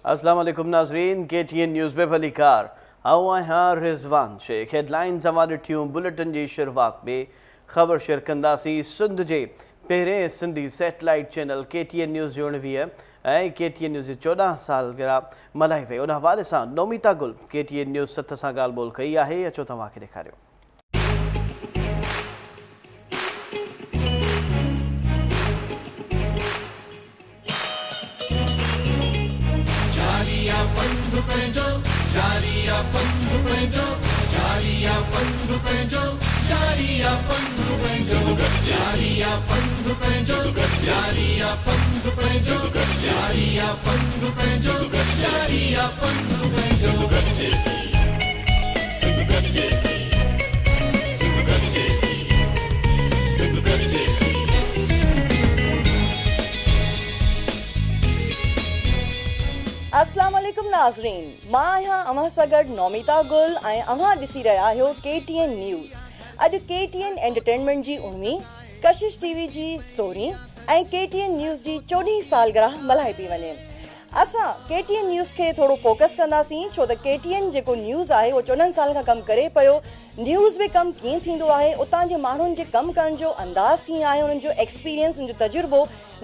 اسلام عليڪم ناظرين ڪي ٽي اين نيوز ۾ ڀليڪار آئون آهيان رضوان شيخ هيڊلائنز اوهان ڏٺيون بليٽن جي شروعات ۾ خبر شيئر ڪنداسين سنڌ جي پهرين Sindhi satellite channel K T N news جي 19 ۽ ڪي ٽي اين نيوز جي 14 سالگرهه ملهائي وئي ان حوالي سان Nomita Gul K T N news 7 سان ڳالهه ٻولهه ڪئي آهي اچو توهان کي ڏيکاريون. جاري آ پنڌ پنهنجو، جاري آ پنڌ پنهنجو، جاري آ پنڌ پنهنجو، جاري آ پنڌ پنهنجو، جاري آ پنڌ پنهنجو، جاري آ پنڌ پنهنجو، جاري آ پنڌ پنهنجو، جاري آ پنڌ پنهنجو. سنڌ گڏجي ٿي، سنڌ گڏجي ٿي، سنڌ گڏجي ٿي، سنڌ گڏجي ٿي. اسلام عليڪم ناظرين مان آهيان اوهان سان گڏ نوميتا گل ۽ اوهان ڏسي رهيا آهيو ڪي ٽي اين نيوز اڄ ڪي ٽي اين انٽرٽينمينٽ جي اڻويهين ڪشش ٽي وي جي سورهين ۽ ڪي ٽي اين نيوز جي چوڏهين سالگرهه ملهائي پئي وڃي اسان ڪي ٽي اين نيوز کي ٿورو فوڪس ڪنداسين ڇو ته ڪي ٽي اين جيڪو نيوز آهي اهو چوڏهن سالن کان ڪم ڪري پيو نيوز ۾ ڪم ڪيئن ٿيندو آهي اتان جي ماڻهن جي ڪم ڪرڻ جو انداز ڪيئن آهي انهن جو ايڪسپيرينس انهن جو تجربو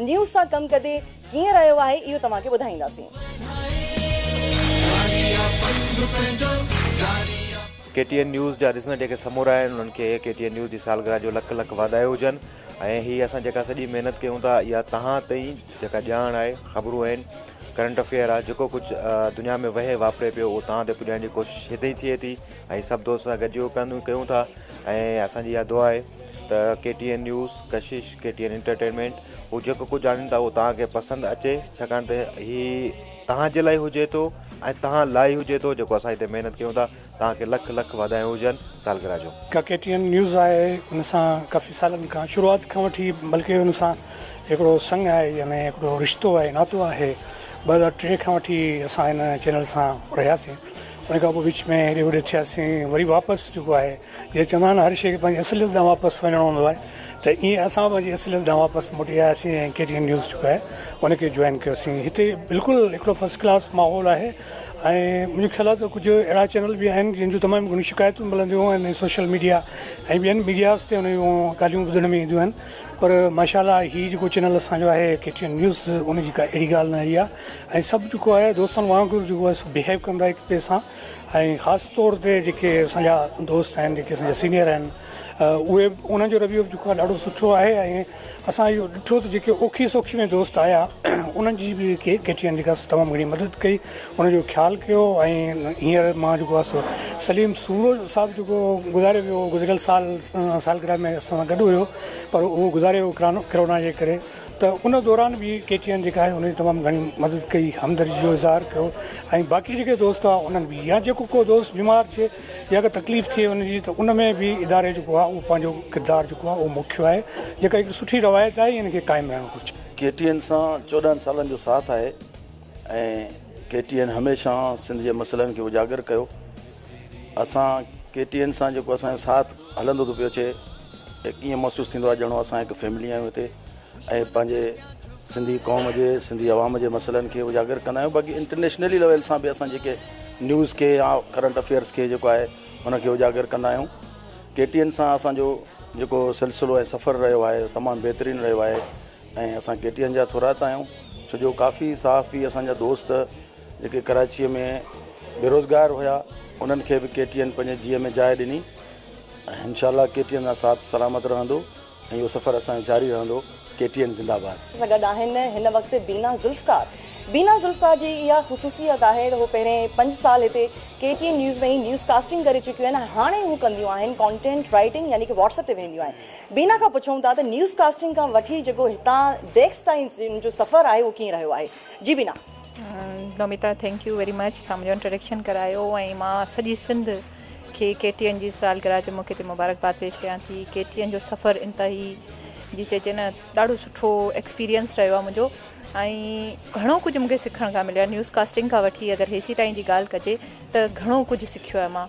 نيوز سان ڪم ڪندي ڪيئن رهيو آهي اهو توهان کي ٻڌائينداسين. ڪي ٽي اين نيوز جا ڏسندڙ جيڪي سمورا آهن انهن کي ڪي ٽي اين نيوز جي سالگرهه جو لک لک واڌايو هجن ۽ هي اسان جيڪا سڄي محنت ڪيون ٿا اها توهان تائين جيڪا ڄاڻ آهي خبرون آهن ڪرنٽ افيئر آهي جيڪو ڪجهه دنيا ۾ وهي واپري پيو اهو توهان تي پڄائڻ جي ڪوشش هتي ئي ٿئي ٿي ۽ سڀ دوست سان گڏجي اهو ڪم ڪيون ٿا ۽ اسان جي اها دعا آهي ته K T N news, Kashish, K T N entertainment هو جيڪو ڪجهه ڄاڻين ٿا اهو توهان کي پسند اچي ڇاڪاڻ ته هي توهان جي لاء هجي ٿو ۽ توهان لاء هجي ٿو جيڪو اسان هتي محنت ڪيون ٿا توهان کي لک لک واڌايون هجن سالگرهه جون. ڪا ڪي ٽي اين نيوز آهي ان سان ڪافي سالن کان شروعات کان وٺي بلڪه ان سان هڪڙو سڱ آهي يعني هڪڙو رشتو آهي ناتو آهي 2003 کان وٺي اسان هن چينل سان رهياسين ان کان پوء وچ ۾ هيڏي هوڏي ٿياسين وري واپس جيڪو آهي جيئن چوندا آهن نه هر شيء کي پنهنجي اصليت ڏانهن واپس وڃڻو هوندو آهي ته ائين اسان پنهنجي اصليت ڏانهن واپس موٽي آياسين ۽ ڪي ٽي اين نيوز جيڪو آهي ان کي جوائن ڪيوسين هتي بلڪل هڪڙو فرسٽ ڪلاس ماحول آهي ۽ منهنجو خيال آهي ته ڪجهه اهڙا چينل به آهن جن جون تمام گهڻيون شڪايتون ملنديون آهن ۽ سوشل ميڊيا ۽ ٻين ميڊياز تي ان جون ڳالهيون ٻڌڻ ۾ اينديون آهن پر ماشاء الله هي جيڪو چينل اسان جو آهي ڪي ٽي اين نيوز ان جي ڪا اهڙي ڳالهه نه آئي آهي ۽ سڀ جيڪو آهي دوستن وانگر جيڪو آهي سو بيهيو ڪندا هڪ ٻئي سان ۽ خاص طور تي جيڪي اسان جا دوست آهن جيڪي اسان جا سينيئر آهن اهي انهن جو رويو به جيڪو آهي ڏاڍو سٺو آهي ۽ اسان اهو ڏٺو ته جيڪي اوکي سوکي ۾ دوست آيا انهن جي به ڪي ڪي ٽي اين جيڪا تمام گهڻي مدد ڪئي ان جو خيال ڪيو ۽ هينئر مان جيڪو آهي سو سليم سومرو صاحب جيڪو گذاري ويو گذريل سال سالگرهه ۾ اسان سان گڏ هيو پر اهو گذاري ويو ڪرونا جي ڪري ته ان دوران به ڪي ٽي اين جيڪا آهي ان جي تمام گهڻي مدد ڪئي همدردي جو اظهار ڪيو ۽ باقي جيڪي دوست هئا انهن به يا جيڪو ڪو دوست بيمار ٿئي يا ڪا تڪليف ٿئي ان جي ته ان ۾ به اداري جيڪو آهي اهو پنهنجو ڪردار جيڪو آهي اهو مکيو آهي جيڪا هڪ سٺي روايت آهي ان کي قائم رهڻ گهرجي. ڪي ٽي اين سان 14 سالن جو ساٿ آهي ۽ ڪي ٽي اين هميشه سنڌ جي مسئلن کي اجاگر ڪيو اسان ڪي ٽي اين سان جيڪو اسان جو ساٿ هلندو ٿو پيو اچي ائين محسوس ٿيندو آهي ڄڻو اسان هڪ فيملي آهيون هتي ۽ پنهنجي سنڌي قوم جي سنڌي عوام جي مسئلن کي اجاگر ڪندا آهيون باقي انٽرنيشنلي ليول سان به اسان جيڪي نيوز کي يا ڪرنٽ افيئرس کي جيڪو آهي ان کي اجاگر ڪندا آهيون ڪي ٽي اين سان اسان جو جيڪو سلسلو ۽ سفر رهيو آهي تمام بهترين رهيو آهي ۽ اسان ڪي ٽي اين جا ٿورائتا آهيون ڇو جو ڪافي صحافي اسان جا دوست جيڪي ڪراچيء ۾ بيروزگار هيا انهن کي به ڪي ٽي اين پنهنجي جيء ۾ جاء ڏني ۽ انشاء الله ڪي ٽي اين سان ساٿ سلامت رهندو ۽ اهو سفر اسان جو جاري رهندو ڪي ٽي اين زنده باد. سان گڏ آهن هن وقت بينا ذوالفقار بينا ذوالفقار جي اها خصوصيت آهي ته هو پهرين پنج سال هتي ڪي ٽي اين نيوز ۾ ئي نيوز ڪاسٽنگ ڪري چڪيون آهن ۽ هاڻي هو ڪنديون آهن ڪانٽينٽ رائيٽنگ يعني ڪي واٽس اپ تي وينديون آهن بينا کان پڇون ٿا ته نيوز ڪاسٽنگ کان وٺي جيڪو هتان ڊيسڪ تائين ان جو سفر آهي اهو ڪيئن رهيو آهي جي Bina. Nomita thank you very much توهان منهنجو انٽروڊڪشن ڪرايو ۽ مان سڄي سنڌ کي ڪي ٽي اين جي سالگرهه جي موقعي تي مبارڪباد پيش ڪيان ٿي ڪي ٽي اين جو سفر انتهائي جي چئجي نه ڏاڍو سٺو ايڪسپيرينس رهيو آهي منهنجو ۽ گهڻو ڪجهه مونکي سکڻ کان مليو آهي نيوز ڪاسٽنگ کان وٺي اگر هيسي تائين جي ڳالهه ڪجي ته گهڻو ڪجهه سکيو آهي مان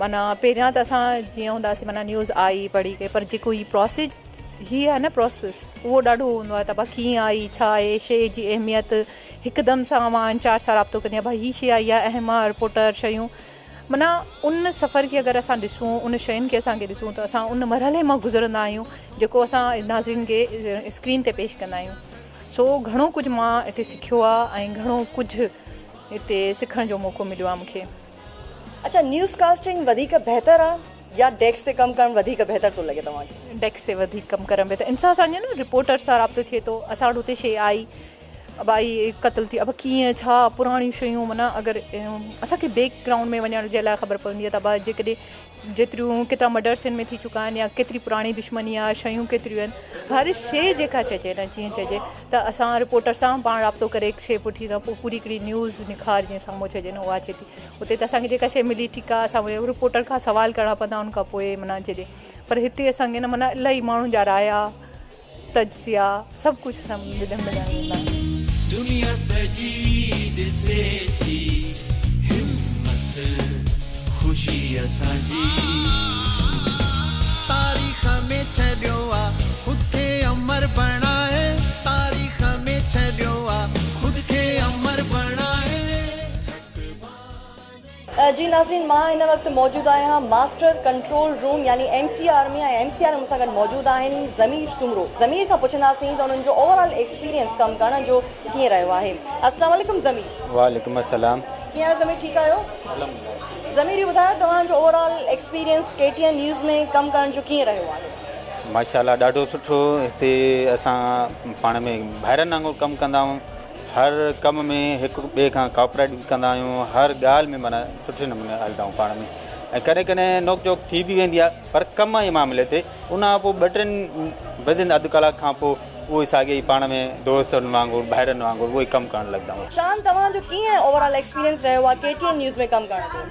معنيٰ پهريان ته اسان جيئن هوندا هئاسين معنيٰ نيوز آئي پڙهي ڪئي پر جيڪو هي پروسيس هي آهي نه پروسيس اهو ڏاڍو هوندو آهي ته ڀا ڪيئن آئي ڇا آهي شيء جي اهميت هڪدم سان اوهان انچارج سان رابطو ڪندي آهي ڀا هي شيء آئي آهي اهم آهي رپورٽر شيون معنيٰ ان سفر کي اگر اسان ڏسون ان شين کي اسان کي ڏسون ته اسان ان مرحلي مان گذرندا آهيون جيڪو اسان ناظرين کي اسڪرين تي پيش ڪندا آهيون سو گهڻو ڪجهه مان هتي سکيو آهي ۽ گهڻو ڪجهه هتي سکڻ جو موقعو مليو آهي مون کي. اڇا نيوز ڪاسٽنگ وڌيڪ بهتر آ يا ڊيڪس تي ڪم ڪرڻ وڌيڪ بهتر ٿو لڳي توهان کي؟ ڊيڪس تي وڌيڪ ڪم ڪرڻ بهتر ان سان اسان جو نه رپورٽر سان رابطو ٿئي ٿو اسان وٽ هتي شي آئي ابا هي قتل ٿي ابا ڪيئن ڇا پراڻيون شيون معنيٰ اگر اسان کي بيڪ گرائونڊ ۾ وڃڻ جي لاء خبر پوندي آهي ته ابا جيڪڏهن جيتريون ڪيترا مرڊرس هن ۾ ٿي چڪا آهن يا ڪيتري پراڻي دشمني آهي شيون ڪيتريون آهن هر شي جيڪا چئجي نه جيئن چئجي ته اسان رپورٽر سان پاڻ رابطو ڪري شي پٺي کان پوء پوري هڪڙي نيوز نکار جيئن سامهون چئجي نه اها اچي ٿي اتي ته اسان کي جيڪا شي ملي ٺيڪ آهي اسان رپورٽر کان سوال ڪرڻا پوندا ان کان پوء معنيٰ جيڏي پر هتي اسان کي نه معنيٰ الاهي ماڻهن جا رايا تجزيا سڀ ڪجهه سمجهه ۾ ايندا آهن. دنيا سڄي ڏسي ٿي همت خوشي اسان جي. تاريخ ۾ ڇڏيو آ خود کي امر بڻائي تاريخ ۾ ڇڏيو آ خود کي امر بڻائي. جي ناظرين مان هن وقت موجود آهيان ماسٽر ڪنٽرول روم يعني M C R ۾ ۽ M C R ۾ مون سان گڏ موجود آهن ضمير سومرو ضمير کان پڇنداسين ته انهن جو اوور آل ايڪسپيرينس ڪم ڪرڻ جو ڪيئن رهيو آهي السلام عليڪم ضمير. وعليڪم السلام. ڪيئن آهيو ضمير ٺيڪ آهيو؟ الحمدلله. ضمير اهو ٻڌايو توهان جو overall experience K T N news ۾ ڪم ڪرڻ جو ڪيئن رهيو آهي؟ ماشاءالله ڏاڍو سٺو هتي اسان پاڻ ۾ ڀائرن وانگر ڪم ڪندا آهيون هر ڪم ۾ هڪ ٻئي کان ڪوآپريٽ به ڪندا آهيون هر ڳالهه ۾ معنيٰ سٺي نموني هلندا آهيون پاڻ ۾ ۽ ڪڏهن ڪڏهن نوڪ جهوڪ ٿي به ويندي آهي پر ڪم جي معاملي تي ان کان پوء ٻه ٽن بدن اڌ ڪلاڪ کان پوء اهو ئي ساڳي ئي پاڻ ۾ دوستن وانگر ڀائرن وانگر اهو ئي ڪم ڪرڻ لڳندا آهيون. شان توهان جو ڪيئن اوور آل ايڪسپيرينس رهيو آهي ڪي ٽي اين نيوز ۾ ڪم ڪرڻ جو؟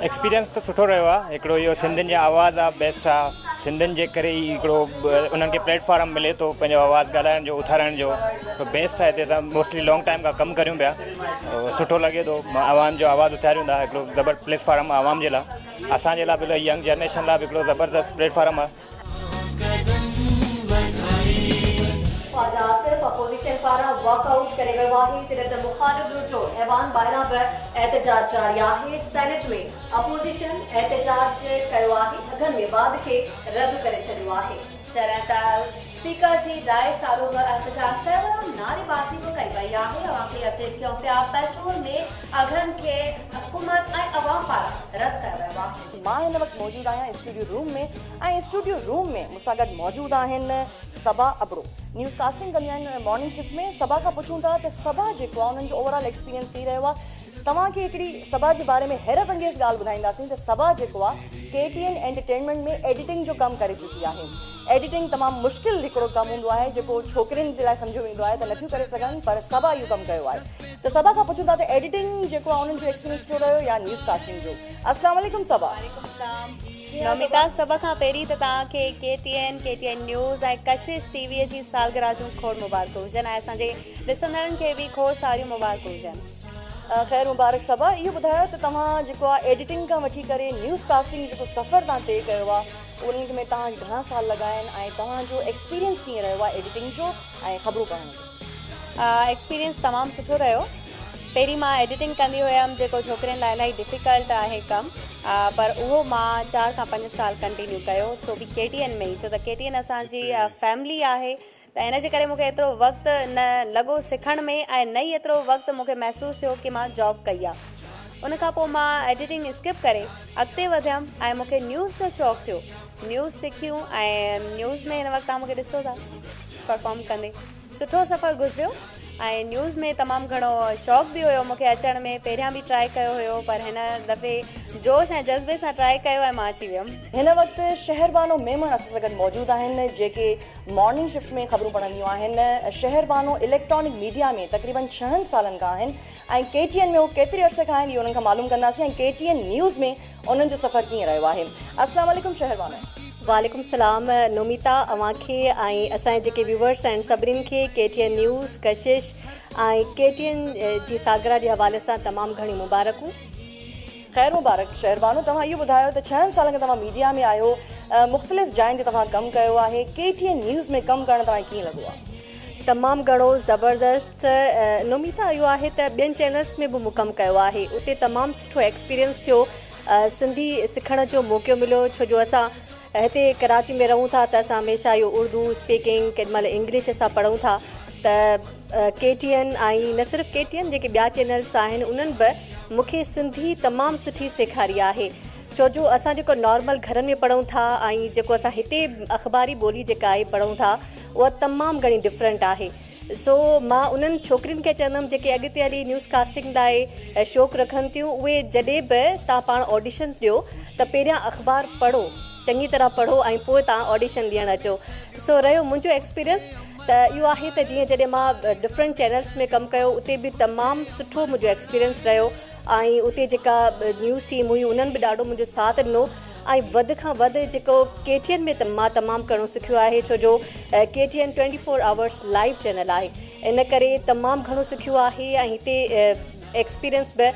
ايڪسپيرينس ته سٺو رهيو آهي هڪڙو اهو سنڌين جي آواز آهي بيسٽ آهي سنڌين جي ڪري ئي هڪڙو انهن کي پليٽ فارم ملي ٿو پنهنجو آواز ڳالهائڻ جو اٿارڻ جو ته بيسٽ آهي هتي اسان موسٽلي لانگ ٽائيم کان ڪم ڪريون پيا سٺو لڳي ٿو عوام جو آواز اٿاريون ٿا هڪڙو زبر پليٽ فارم آهي عوام جي لاء اسان جي لاء به ينگ جنريشن لاء به هڪڙو زبردست پليٽ فارم آهي. خواجا آصف اپوزيشن پاران واڪ آئوٽ ڪري ويو آهي جڏهن ته مخالف ڌر جو ايوان ٻاهران به احتجاج جاري آهي سينيٽ ۾ اپوزيشن احتجاج ڪيو آهي، اگهن ۾ واڌ کي رد ڪري ڇڏيو آهي. جڏهن ته اسپيڪر جي ڊائس آڏو به احتجاج ڪيو ويو، نعريبازي به ڪئي وئي آهي، اوهان کي اپڊيٽ ڪيون پيا، پيٽرول ۾ اگهن کي حڪومت ۽ عوام پاران رد ڪيو ويو آهي. مان هن وقت موجود آهيان اسٽوڊيو روم ۾ ۽ اسٽوڊيو روم ۾ مون سان گڏ موجود آهن صبا ابڙو نيوز ڪاسٽنگ ڪنديون آهن مارننگ شفٽ ۾ صبا کان پڇون ٿا ته صبا جيڪو آهي انهن جو اوور آل ايڪسپيرينس ڪيئن رهيو آهي توهان کي هڪڙي صبا جي باري ۾ حيرت انگيز ڳالهه ٻڌائينداسين ته صبا جيڪو آ K T N entertainment ۾ editing جو ڪم ڪري چڪي آهي. ايڊيٽنگ تمام مشڪل هڪڙو ڪم هوندو آهي جيڪو ڇوڪرين جي لاء سمجهيو ويندو آهي ته نٿيون ڪري سگهن پر صبا اهو ڪم ڪيو آهي ته صبا کان پڇون ٿا ته ايڊيٽنگ جيڪو آ انهن جو ايڪسپيرينس سٺو رهيو يا نيوز ڪاسٽنگ جو. السلام عليڪم صبا. وعليڪم السلام نوميتا سڀ کان پهرين ته توهان کي K T N, K T N news ۽ Kashish T V جي سالگرهه جون کوڙ مبارڪون هجن ۽ اسان جي ڏسندڙن کي به کوڙ ساريون مبارڪون هجن. خير مبارڪ صبا اهو ٻڌايو ته توهان جيڪو آ ايڊيٽنگ کان وٺي ڪري نيوز ڪاسٽنگ جو جيڪو سفر توهان طئي ڪيو آ انهن ۾ توهان کي گهڻا سال لڳا آهن ۽ توهان جو ايڪسپيرينس ڪيئن رهيو آ ايڊيٽنگ جو ۽ خبرون پڙهڻ جو. ايڪسپيرينس تمام سٺو رهيو پهرين مان ايڊيٽنگ ڪندي هيم جيڪو ڇوڪرين لاء الاهي ڊفيڪلٽ آهي ڪم پر اهو مان چار کان پنج سال ڪنٽينيو ڪيو سو به ڪي ٽي اين ۾ ئي ڇو ته ڪي ٽي اين اسان جي فيملي آهي ته ان جي ڪري مون کي ايترو وقت نه لڳو سکڻ ۾ ۽ نه ئي ايترو وقت مون کي محسوس ٿيو ڪي مان جاب ڪئي آ. ان کان پوء مان ايڊيٽنگ اسڪپ ڪري اڳتي وڌيم ۽ مون کي نيوز جو شوق ٿيو. نيوز سکيون ۽ نيوز ۾ هن وقت توهان مون کي ڏسو ٿا پرفارم ڪندي. سٺو سفر گذريو ۽ نيوز ۾ تمام گهڻو شوق به هيو مون کي اچڻ ۾ پهريان به ٽرائي ڪيو هيو پر هن دفعي جوش ۽ جذبي سان ٽرائي ڪيو ۽ مان اچي ويم. هن وقت شهربانو ميمڻ اسان سان گڏ موجود آهن جيڪي مارننگ شفٽ ۾ خبرون پڙهنديون آهن. شهربانو اليڪٽرانڪ ميڊيا ۾ تقريبن ڇهن سالن کان آهن ۽ ڪي ٽي اين ۾ هو ڪيتري عرصي کان آهن اهو انهن کان معلوم ڪنداسين ۽ ڪي ٽي اين نيوز ۾ انهن جو سفر ڪيئن رهيو آهي. السلام عليڪم شهربانو. وعليڪم السلام نوميتا اوهان کي ۽ اسان جي جيڪي ويوئرس آهن سڀني کي K T N news Kashish ۽ K T N جي سالگرهه جي حوالي سان تمام گهڻيون مبارڪون. خير مبارڪ شهربانو توهان اهو ٻڌايو ته ڇهن سالن کان توهان ميڊيا ۾ آهيو مختلف جاين تي توهان ڪم ڪيو آهي ڪي ٽي اين نيوز ۾ ڪم ڪرڻ توهان کي ڪيئن لڳو آهي؟ تمام گهڻو زبردست نوميتا اهو آهي ته ٻين چينلز ۾ به مون ڪم ڪيو آهي اتي تمام سٺو ايڪسپيرينس ٿيو سنڌي سکڻ جو موقعو مليو ڇو جو اسان هتي ڪراچي ۾ رهون ٿا ته اسان هميشه اهو اردو اسپيڪنگ ڪيڏي مهل انگلش اسان پڙهون ٿا ته ڪي ٽي اين ۽ نه صرف ڪي ٽي اين جيڪي ٻيا چينلز آهن انهن به مون کي سنڌي تمام سٺي سيکاري آهي ڇو جو اسان جيڪو نارمل گهرن ۾ پڙهون ٿا ۽ جيڪو اسان هتي اخباري ٻولي جيڪا آهي پڙهون ٿا اها تمام گهڻي ڊفرنٽ آهي سو مان انهن ڇوڪرين کي چوندم جيڪي اڳتي هلي نيوز ڪاسٽنگ لاء شوق رکن ٿيون اهي جڏهن به توهان پاڻ آڊيشن ڏيو ته پهريان اخبار پڙهو چڱي طرح پڙهو ۽ پوء توهان آڊيشن ڏيڻ اچو سو رهيو منهنجو ايڪسپيرينس ته اهو آهي ته جيئن جڏهن مان ڊفرنٽ چينلس ۾ ڪم ڪيو اتي به تمام سٺو منهنجو ايڪسپيرينس رهيو ۽ اتي جيڪا نيوز ٽيم هئي انهن به ڏاڍو منهنجو ساٿ ڏنو ۽ وڌ کان وڌ جيڪو ڪي ٽي اين ۾ مان تمام گهڻو سکيو آهي ڇو جو K T N twenty four hours live channel آهي ان ڪري تمام گهڻو سکيو آهي ۽ هتي ايڪسپيرينس به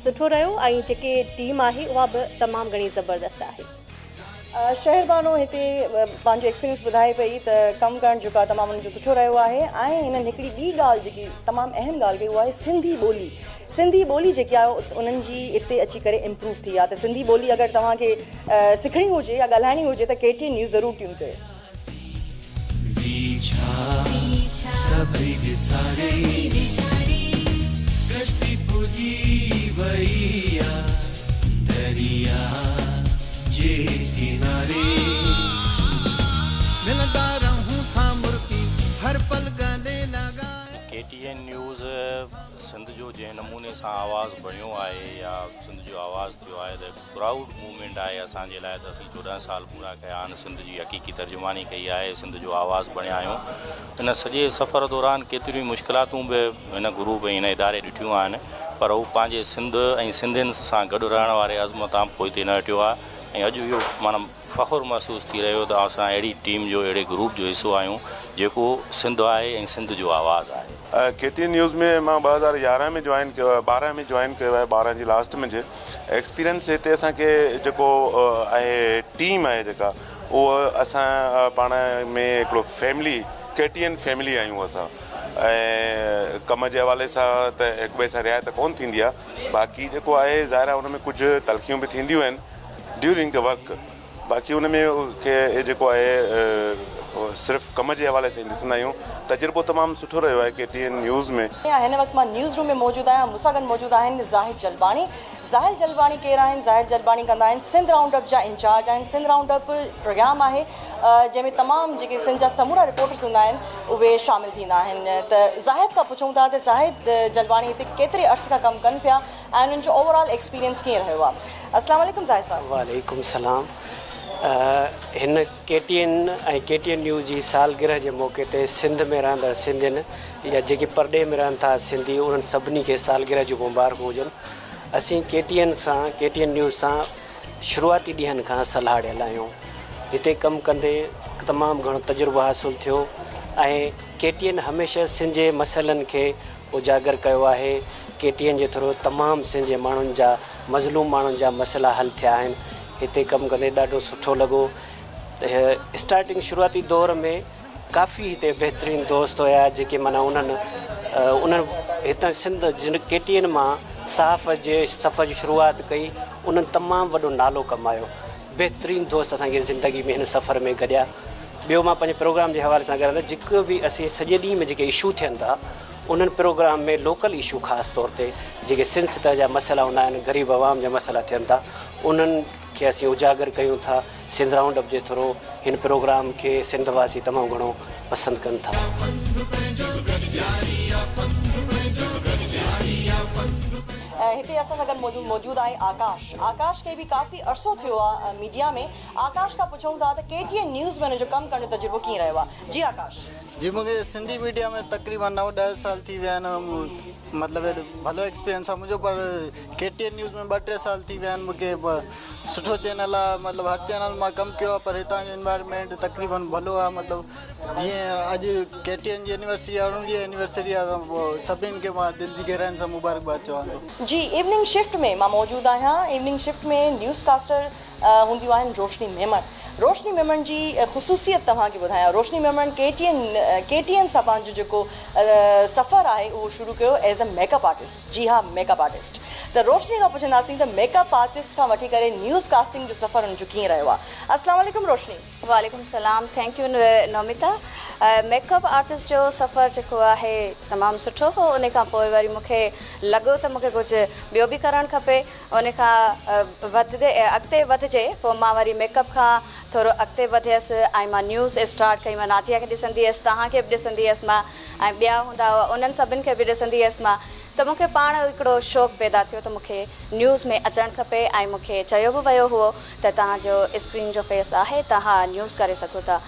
سٺو رهيو ۽ جيڪي ٽيم آهي اها به تمام گهڻي زبردست آهي. شهربانو هتي پنهنجو ايڪسپيرينس ٻڌائي پئي ته ڪم ڪرڻ جيڪو آهي تمام انهن جو سٺو رهيو آهي ۽ هنن هڪڙي ٻي ڳالهه جيڪي تمام اهم ڳالهه ڪئي اها آهي سنڌي ٻولي سنڌي ٻولي جيڪي آهي انهن جي اتي اچي ڪري امپروو ٿي آهي ته سنڌي ٻولي اگر توهان کي سکڻي هجي يا ڳالهائڻي هجي ته ڪي ٽي اين نيوز ضرور ٽيون ڪيو. ڪي ٽي اين نيوز سنڌ جو جنهن نموني سان آواز بڻيو آهي يا سنڌ جو آواز ٿيو آهي ته هڪ پرائوڊ موومينٽ آهي اسان جي لاء ته اسين 14 سال پورا ڪيا آهن سنڌ جي حقيقي ترجماني ڪئي آهي سنڌ جو آواز بڻيا آهيون ان سڄي سفر دوران ڪيتريون مشڪلاتون به هن گروپ ۽ هن اداري ڏٺيون آهن پر هو پنهنجي سنڌ ۽ سنڌين سان گڏ رهڻ واري عزم تان پوئتي نه هٽيو آهي ۽ اڄ اهو معنيٰ فخر محسوس ٿي رهيو ته اسان اهڙي ٽيم جو اهڙي گروپ جو حصو آهيون جيڪو سنڌ آهي ۽ سنڌ جو آواز آهي. ڪي ٽي اين نيوز ۾ مان 2011 ۾ جوائن ڪيو آهي 12 ۾ جوائن ڪيو آهي 12 جي لاسٽ ۾ جي ايڪسپيرينس هتي اسان کي جيڪو آهي ٽيم آهي جيڪا اهو اسان پاڻ ۾ هڪڙو family K T N family آهيون اسان ۽ ڪم جي حوالي سان ته هڪ ٻئي سان رعايت ڪون ٿيندي آهي باقي جيڪو آهي ظاهر آهي ان ۾ ڪجهه تلخيون به ٿينديون آهن ڊيورنگ the work باقي ان ۾ کي جيڪو آهي صرف ڪم جي حوالي سان ئي ڏسندا آهيون تجربو تمام سٺو رهيو آهي ڪي ٽي اين نيوز ۾. هن وقت مان نيوز روم ۾ موجود آهيان مون سان گڏ موجود آهن زاهد جلباڻي زاهد جلباڻي ڪير آهن زاهد جلباڻي ڪندا آهن سنڌ رائونڊ اپ جا انچارج آهن سنڌ رائونڊ اپ پروگرام آهي جنهن ۾ تمام جيڪي سنڌ جا سمورا رپورٽرز هوندا آهن اهي شامل ٿيندا آهن ته زاهد کان پڇون ٿا ته زاهد جلباڻي هتي ڪيتري عرصي کان ڪم ڪن پيا ۽ انهن جو اوور آل ايڪسپيرينس ڪيئن رهيو آهي. السلام عليڪم زاهد صاحب. وعليڪم السلام هن K T N ۽ K T N news جي سالگرهه جي موقعي تي سنڌ ۾ رهندڙ سنڌين يا جيڪي پرڏيهه ۾ رهن ٿا سنڌي انهن سڀني کي سالگرهه جون مبارڪون هجن اسين ڪي ٽي اين سان ڪي ٽي اين نيوز سان شروعاتي ڏينهن کان سلهاڙيل آهيون هتي ڪم ڪندي تمام گهڻو تجربو حاصل ٿيو ۽ ڪي ٽي اين هميشه سنڌ جي مسئلن کي اجاگر ڪيو آهي، ڪي ٽي اين جي ٿرو تمام سنڌ جي ماڻهن جا مظلوم ماڻهن جا مسئلا حل ٿيا آهن، هتي ڪم ڪندي ڏاڍو سٺو لڳو، اسٽارٽنگ شروعاتي دور ۾ ڪافي هتي بهترين دوست هيا جيڪي معنيٰ انهن انهن هتان سنڌ جن ڪي ٽي اين مان صحافت جي سفر جي شروعات ڪئي انهن تمام وڏو نالو ڪمايو بهترين دوست اسان کي زندگي ۾ هن سفر ۾ گڏيا. ٻيو مان پنهنجي پروگرام جي حوالي سان ڳالهايان ته جيڪو به اسين سڄي ڏينهن ۾ جيڪي اشو ٿين ٿا انهن پروگرام ۾ لوڪل اشو خاص طور تي جيڪي سنڌ سطح جا مسئلا هوندا آهن غريب عوام جا مسئلا ٿين ٿا انهن کي اسين اجاگر ڪيون ٿا سنڌ رائونڊ اپ جي ٿرو هن پروگرام کي سنڌ واسي تمام گهڻو پسند ڪن ٿا. هتي اسان سان گڏ موجود آهي آڪاش آڪاش کي به ڪافي عرصو ٿيو آهي ميڊيا ۾ آڪاش کان پڇون ٿا ته ڪي ٽي اين نيوز ۾ هن جو ڪم ڪرڻ جو تجربو ڪيئن رهيو آهي جي آڪاش. جي مون کي سنڌي ميڊيا ۾ تقريبن نو ڏهه سال ٿي ويا آهن مطلب ڀلو ايڪسپيرينس آهي منهنجو پر ڪي ٽي اين نيوز ۾ ٻه ٽي سال ٿي ويا آهن مون کي سٺو چينل آهي مطلب هر چينل مان ڪم ڪيو آهي پر هتان جو انوائرمينٽ تقريبن ڀلو آهي مطلب جيئن اڄ ڪي ٽي اين جي اينيورسري آهي انهن جي اينيورسري آهي پوء سڀني کي مان دل جي گهراين سان مبارڪباد چوان ٿو. جي ايوننگ شفٽ ۾ مان موجود آهيان ايوننگ شفٽ ۾ نيوز ڪاسٽر هونديون آهن روشني ميمڻ روشني ميمڻ جي خصوصيت توهان کي ٻڌايان Roshni Memon K T N K T N سان پنهنجو جيڪو سفر آهي اهو شروع ڪيو as a make up artist جي ها ميڪ اپ آرٽسٽ ته روشني کان پڇنداسين ته ميڪ اپ آرٽسٽ کان وٺي ڪري نيوز ڪاسٽنگ جو سفر ان جو ڪيئن رهيو آهي السلام عليڪم روشني. وعليڪم السلام thank you Nomita make up artist جو سفر جيڪو آهي تمام سٺو هو ان کان پوء وري مون کي لڳو ته مون کي ڪجهه ٻيو به ڪرڻ کپي ان کان وڌندي اڳتي وڌجي پوء مان وري ميڪ اپ کان ٿورو اڳتي وڌيس ۽ مان نيوز اسٽارٽ ڪئي مان ناجيه کي ڏسندي هيس توهان کي به ڏسندي هيس مان ۽ ٻيا هوندا هئا انهن سڀن کي به ڏسندي هيس مان ته مون کي پاڻ هڪڙو شوق پيدا ٿيو ته مون کي نيوز ۾ اچڻ کپي ۽ مون کي چيو به ويو هئو ته توهان جو اسڪرين جو فيس آهي توهان نيوز ڪري سگهو ٿا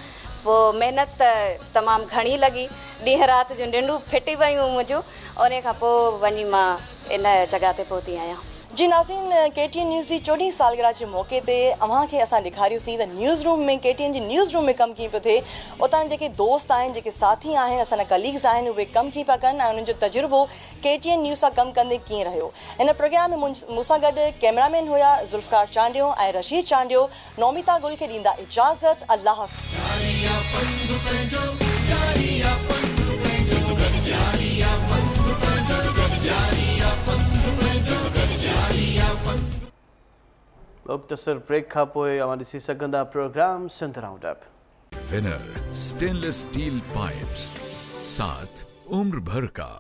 پوء محنت ته تمام گهڻي لڳي ڏينهن رات جون ننڊون ڦٽي ويون منهنجون انهي کان پوء وڃي مان ان جڳهه تي پهتي آهيان. جي ناظرين ڪي ٽي اين نيوز جي چوڏهين سالگرهه جي موقعي تي اوهان کي اسان ڏيکاريوسين ته نيوز روم ۾ ڪي ٽي اين جي نيوز روم ۾ ڪم ڪيئن پيو ٿئي اتان جا جيڪي دوست آهن جيڪي ساٿي آهن اسان جا ڪليگز آهن اهي ڪم ڪيئن پيا ڪن ۽ انهن جو تجربو ڪي ٽي اين نيوز سان ڪم ڪندي ڪيئن رهيو هن پروگرام ۾ مون سان گڏ ڪئميرا مين هيا ذوالفقار چانڊيو ۽ رشيد چانڊيو نوميتا گل کي ڏيندا اجازت الله حافظ. جاري آ پنڌ پنهنجو جاري آ پنڌ پنهنجو جاري آ پنڌ پنهنجو جاري آ پنڌ پنهنجو جاري آ پنڌ. مختصر بريڪ کان پوء اوهان ڏسي سگهندا programme Sindh round up. Winner stainless steel pipes ساٿ عمر ڀر ڪا.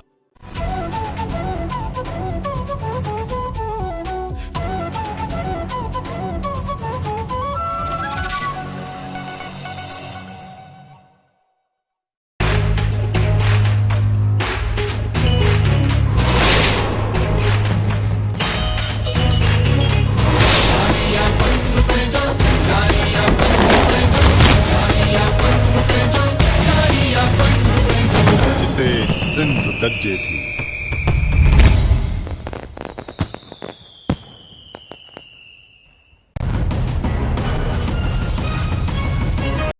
جتي سنڌ گڏجي ٿي.